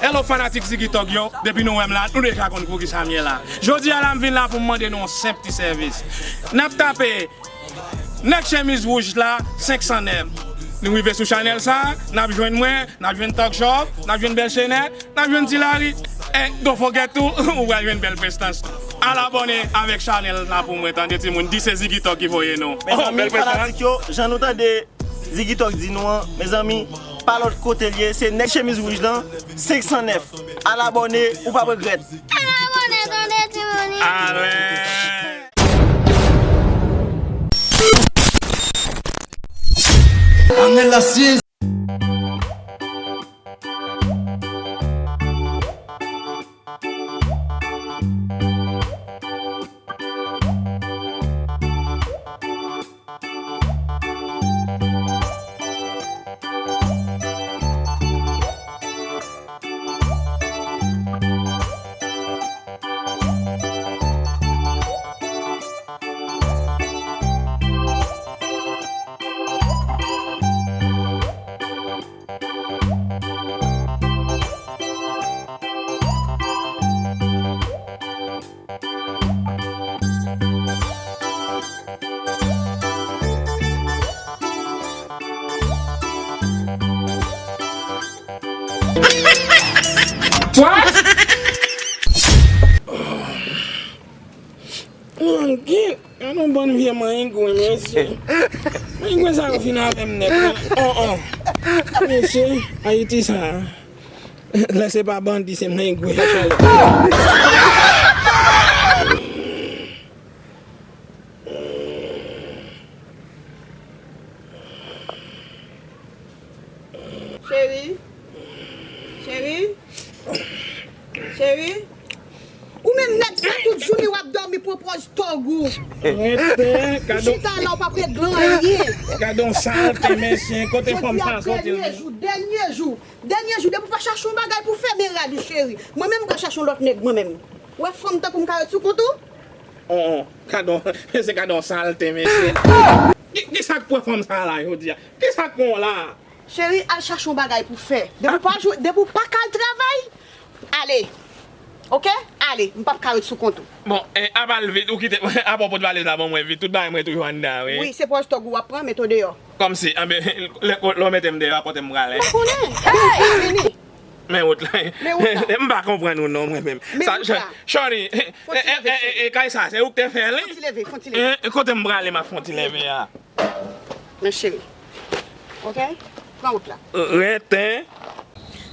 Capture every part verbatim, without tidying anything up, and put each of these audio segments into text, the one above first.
Alo fanatik Ziggy Thug yo, depi nou wè m la, nou deja konn poukisa m ye la. Jodi a la, m vin la pou m mande nou yon senp ti sèvis. N ap tape nèg chemiz wouj la, senk san nèf. Nou rive sou chanèl sa, n ap jwenn mwen, n ap jwenn Thug Shop, n ap jwenn Bèl Chenèt, n ap jwenn Ti Lari. E, don't forget tou, ou pral jwenn Bèl Prestans. Al abòne avèk chanèl la pou mwen, tande timoun, di se Ziggy Thug ki voye nou. Oh, Bèl Prestans. Mezanmi, fanatik yo, jan nou tande Ziggy Thug di nou an, mezanmi, pa lòt kote l ye, se nèg chemiz wouj lan, senk san nèf. Al abòne, ou p ap regrèt. Al abòne, tande timoun. Alè. Anèl la siye. What? Mwen gen, gade yon bann vye mayengwen, mesye. Mayengwen sa yo fin avè m nèt, wi. Oh, oh. Mesye, Ayiti sa. Lè se pa bandi, se mayengwen. Cheri. Cheri. Cheri. Ou menm nèg sa tout jounen w ap dòmi pran pòz tòg ou. Rete, gade. Chita la, ou p ap regle anyen. Gade yon salte, mesye, kote fanm sa soti? Jodi a, dènye jou, dènye jou, dènye jou, depi w pa chache yon bagay pou fè, men rad ou, cheri. Mwen menm, m pral chache yon lòt nèg, mwen menm. Ou wè fanm tankou m ka ret sou kont ou? On, on, gade yon, mesye, gade yon salte, mesye. Ki, ki sa k pran fanm sa la, jodi a? Ki sa k pran w la? Cheri, al chache yon bagay pou fè. Depi w pa jwe, depi w pa ka al travay, ale. Oke? Ale, m p ap ka ret sou kont ou. Bon, e, apa l vit, ou kite, apa w pot valiz la ban mwen vit, tout bagay mwen toujou anndan, wi. Wi, se pòz tòg ou w ap pran, mete w deyò. Kòmsi, anben, lè, lè w mete m deyò, kote m prale? M pa konnen. Vini, vini. Men wout la. Men wout la. M pa konprann ou non, mwen menm. Men wout la. Shorty, e, e, e, e, kay sa, se ou k te fè li? Fon ti leve, fon ti leve. E, e, kote m prale, m ap fon ti leve a? Men cheri. Oke? Pran wout la. Rete.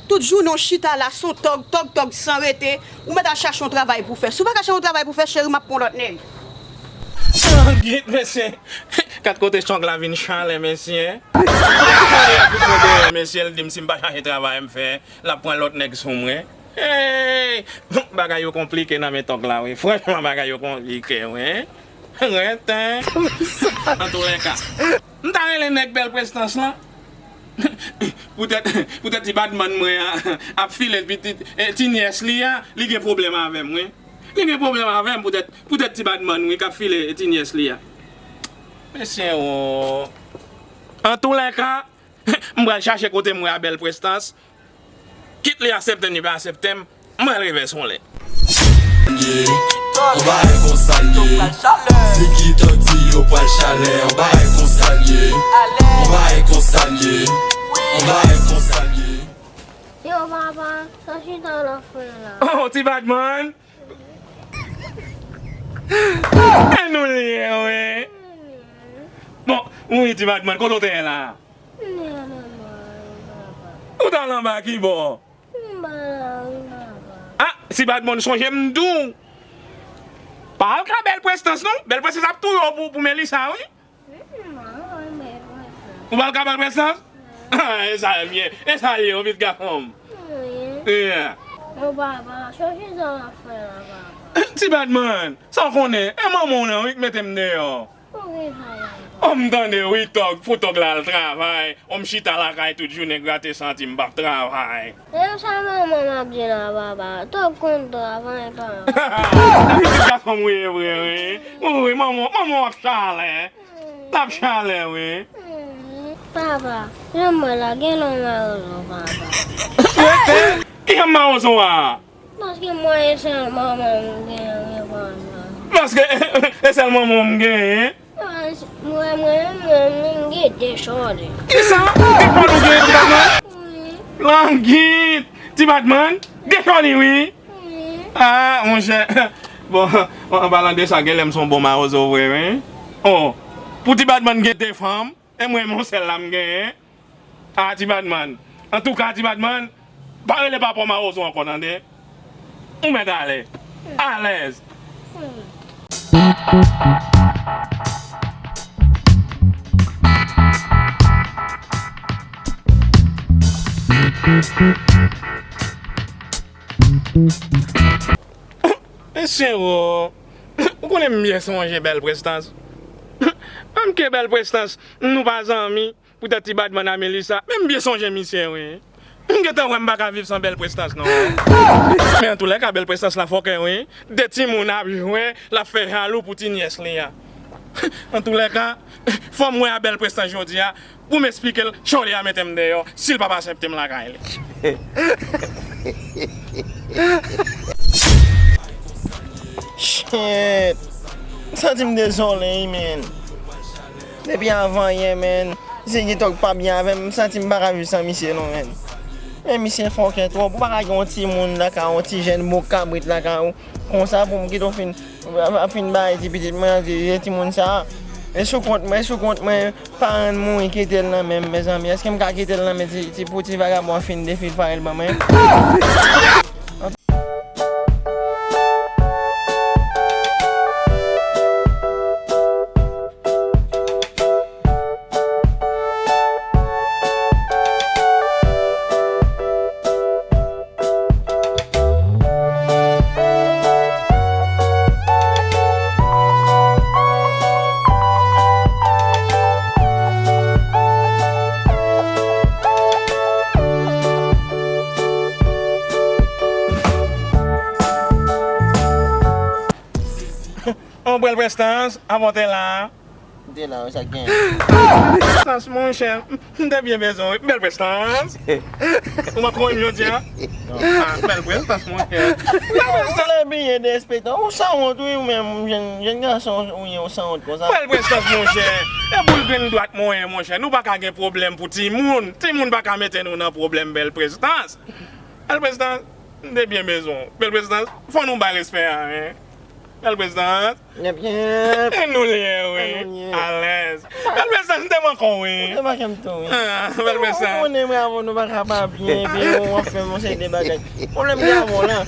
Tout jounen w chita la, se yon tòg, tòg, tòg san rete. Ou mèt al chache yon travay pou fè. Si w pa ka chache yon travay pou fè, cheri, m ap pran lòt nèg. Git, mesye. Gad kote tòg la vin chalè, mesye. Mesye, l di m si m pa chache travay m fè, l ap pran lòt nèg sou mwen. Hey! Bagay yo konplike nan men tòg la, wi. Franchman, bagay yo konplike, wi. Rete. Antoulèka, m ta rele nèg Bèl Prestans lan. Poutèt, poutèt ti badman mwen an ap file pitit, e, ti nyès li a, li gen pwoblèm avè m, wi. Li gen pwoblèm avè m poutèt, poutèt ti badman, wi, k ap file ti nyès li a. Mesye, o. Antoulèka, m pral chache kote m wè a Bèl Prestans. Kit li aksepte m, li pa aksepte m, m pral rive sou li. Ye, on bagay konsa l ye. Ziki Thug di yo pral chalè, on bagay konsa l ye. On bagay konsa l ye. On bagay konsa l ye. Yo, papa, sa chita nan fre la. Oh, ti badman. E nou li ye, wi. Bon, wi, ti badman, kote w te ye la? M te al anba, papa. Ou t al anba ki bò? M al anba. Ah, si badman, sonje m di w. Pa al ka Bèl Prestans, non. Bèl Prestans ap touye w pou, pou Melissa, wi. M al anba, papa. Ou pa al ka Bèl Prestans? Ah, e sa l ye. E sa l ye, yon pitit gason m. Wi. Yeah. Bon, papa, sonje sa w ap fè la, papa. Ti badman, sa w konnen? E manman w nan, wi, k mete m deyò. Oh, m tande wi, tòg, fò tòg la al travay. Oh, m chita lakay tout jounen grate santi m p ap travay. E sa manman m ap di la, papa. Tòg konn travay, papa. Pitit gason m wi, e vre, wi. Wi, manman, manman w ap chalè. L ap chalè, wi. Papa, jan m wè la, gen lè w mare w, papa. Rete! Kijan m mawozo a? Paske mwen e sèl manman m genyen nan fanmi an. Paske e sèl manman w m genyen? Mwen, mwen, mwen, mwen, m gen de chòni. Kisa? De chòni w genyen, Ti Badman? Wi. Langit! Ti Badman? De chòni, wi. Wi. Ah, monchè. Bon, an palan de sa, genlè m se yon bon mawozo vre, wi. Oh, pou Ti Badman gen de fanm, e mwen, yon sèl la m genyen. Ah, Ti Badman. Antouka, Ti Badman, pa rele papa w mawozo ankò, tande? Ou mèt ale. Alèz. Mesye, wo. Ou konnen m byen sonje Bèl Prestans. Menm ke Bèl Prestans, nou pa zanmi. Poutèt Ti Badman a Melissa, men m byen sonje misye, wi. M gentan wè m pa ka viv san Bèl Prestans, non. Men antoulèka, Bèl Prestans la fòkè, wi. De timoun ap jwe, l ap fè jalou pou ti nyès li a. Antoulèka, fò m wè a Bèl Prestans jodi a, pou m esplike l, chòlè a mete m deyò, si l p ap aksepte m lakay li. Shit. M santi m dezole, wi, men. Depi avan yè, men. Misye gen tòg pa byen avè m, m santi m pa ka viv san misye non, men. Men misye fòkè twòp, ou pa ka gen yon timoun lakay ou, yon ti jèn bòk kabrit lakay ou, konsa pou m kite w fin, ap fin bay ti pitit mwen an, ti, ti timoun sa. E sou kont mwen, e sou kont mwen, paran m mouri, kite l nan men m, mezanmi. Èske m ka kite l nan men ti, ti, pou ti vagabon an fin defilfare l ban mwen? On Bèl Prestans, avan w te la. M te la, wi, sa k gen? Prestans, monchè, m te byen bezwen w, wi. Bèl Prestans. Ou pa konn jodi a? Non. Ah, Bèl Prestans, monchè. Ou lè byen derespektan. Ou sanwont, wi, ou menm, jèn, jèn gason, ou ye, ou sanwont konsa. Bèl Prestans, monchè. E boul grenn dwat mwen ye, monchè. Nou pa ka gen pwoblèm pou timoun. Timoun pa ka mete nou nan pwoblèm, Bèl Prestans. Bèl Prestans, m te byen bezwen w. Bèl Prestans, fò nou bay respè a, wi. Bèl Prestans. Yep, yep. E nou li ye, wi. E nou li ye. Alèz. Bèl Prestans, m te manke w, wi. Ou te manke m tou, wi. Ah, Bèl Prestans. Ou konnen mwen avè w nou pa ka pa byen, epi w ap fè m yon seri de bagay. Pwoblèm gen avè w la.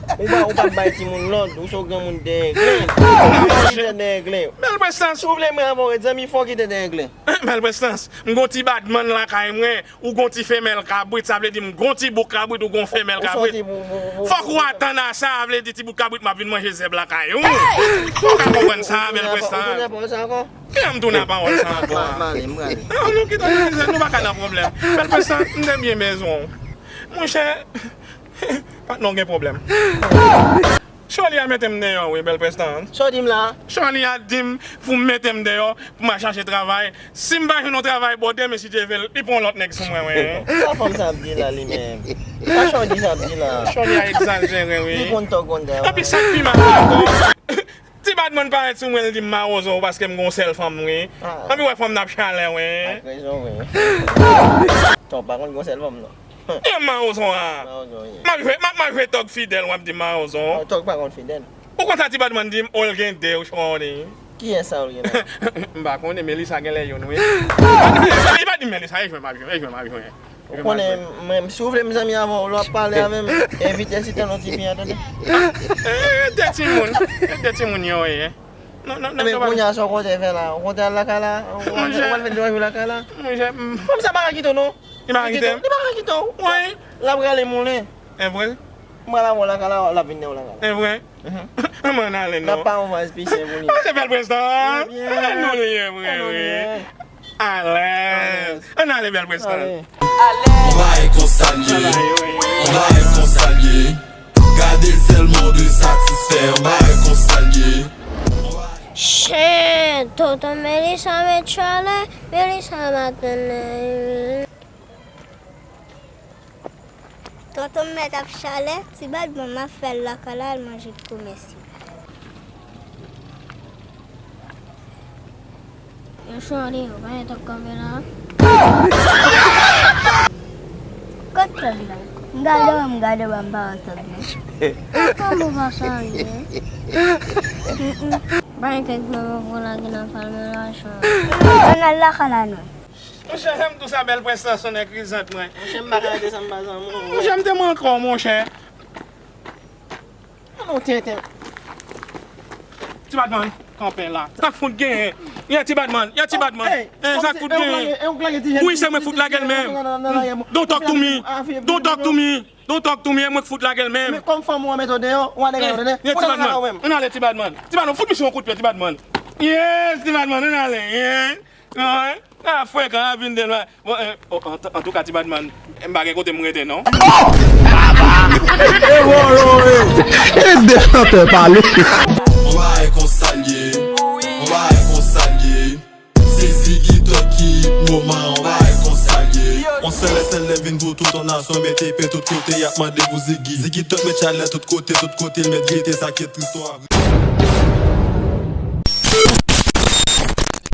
Ou pa, ou pa bay timoun lòd, ou se yon granmoun dèyè glen. Ou kite dèyè glen. Bèl Prestans. Si w vle mwen avè w ret zanmi, fò w kite dèyè glen. Bèl Prestans. M gon ti badman lakay mwen. Ou gon ti femèl kabrit, sa vle di m gon ti bouk kabrit, ou gon femèl kabrit. Fòk ou atann a sa, vle di ti bouk kabrit m ap vin manje zèb lakay ou. Ou ka konprann sa, Bèl Prestans. Kè m tounen a pawòl sa ankò. Non, nou kite nou, nou pa ka nan pwoblèm. Bèl Prestans, m te byen bezwen w. Monchè, patnè w gen pwoblèm. Chòli a mete m deyò, wi, Bèl Prestans. Sa w di m la? Chòli a di m pou m mete m deyò, pou m al chache travay. Si m pa jwenn yon travay bò demen, si Dye vle, li pran yon lòt nèg sou mwen, wi. Sa fanm sa ap di la, li menm? Sa Chòli sa ap di la? Chòli a egzajere, wi. Li konn tò konn travay. Epi sa k pi mal la ankò, ti badman parèt sou mwen, li di m mawozo paske m gon sèl fanm, wi. Epi wè fanm nan ap chalè, wi. Ak rezon, wi. Tò pa konn gon sèl fanm, non. E mawozo a. Mawozo, wi. M ap jwe, m ap, m ap jwe tòg fidèl, w ap di m mawozo. Tòg pa konn fidèl. Ou konn sa ti badman di m, Ol gen de chòni. Kiyès sa Ol gen la? M pa konnen, Melissa genlè youn, wi. Li pa di m Melissa, e jwenn m ap jwenn, e jwenn m ap jwenn. Ou konnen, mwen, si w vle m zanmi avè w, lè w ap pale avè m, evite site non ti fi a, tande. E, de timoun, e de timoun yo ye. Non, non, non. Ebyen, kounye a, sa w konte fè la? Ou konte al lakay la? Ou pral fè de twa jou lakay la? Monchè, m- Fanm sa pa ka kite w, non. Li pa ka kite w? Li pa ka kite w. Wi. L ap rale moulen. E vre? M pral avè w lakay la, l ap vin dèyè w lakay la. E vre? Ann ale non. N ap pa yon vaz pise pou li. Ann ale Bèl Prestans. Ebyen. Ann nou li ye vre, wi. Alèz. Ann ale Bèl Prestans. Ann ale. Yon bagay konsa l ye. Yon bagay konsa l ye. Gade l sèlman w dwe satisfè. Yon bagay konsa l ye. Shit, tonton Melissa met chalè, Melissa maten. Tonton m mèt ap chalè, ti Badman m ap fè l lakay la al manje kou mesye. Yo chonde yo, pa gen tòg kanpe la. Kot tòg la? M gade w, m gade w, m pa wè tòg la. Kòman w pa salye? Pa gen kèk pwen mwen pou lage nan palmen lajan. Ann al lakay la non. Monchè, jan m tou sa bèl prestasyonè krizant mwen. Monchè, m pa ka rete san m pa zanmi w. Monchè, m te manke w, monchè. An non tenten. Ti Badman, kanpe la. Sa k fout genyen? Ye Ti Badman, ye Ti Badman. Sa k fout genyen? Wi, se mwen fout lage l menm. Don't talk to me. Don't talk to me. Don't talk to me, e mwen k fout lage l menm. Men kòm fanm ou an mete w deyò, ou a nèg yo tande. Ye Ti Badman. Ann ale Ti Badman. Ti Badman, fout misye yon kout pye Ti Badman. Yes, Ti Badman, ann ale. Ye. Non, eh? Ah, frekan, ah, vin de lwen. Bon, eh, oh, an, antouka, Ti Badman, m pa gen kote m rete, non. E de chantè pale. On bagay konsa l ye. On bagay konsa l ye. Se Ziggy Talk ki moman, on bagay konsa l ye. On sèl, sèl lè vin pou tout on nasyon mete pye tout kote, y ap mande pou Ziggy. Ziggy Talk met chalè tout kote, tout kote, l met gete, sa ki tristwa.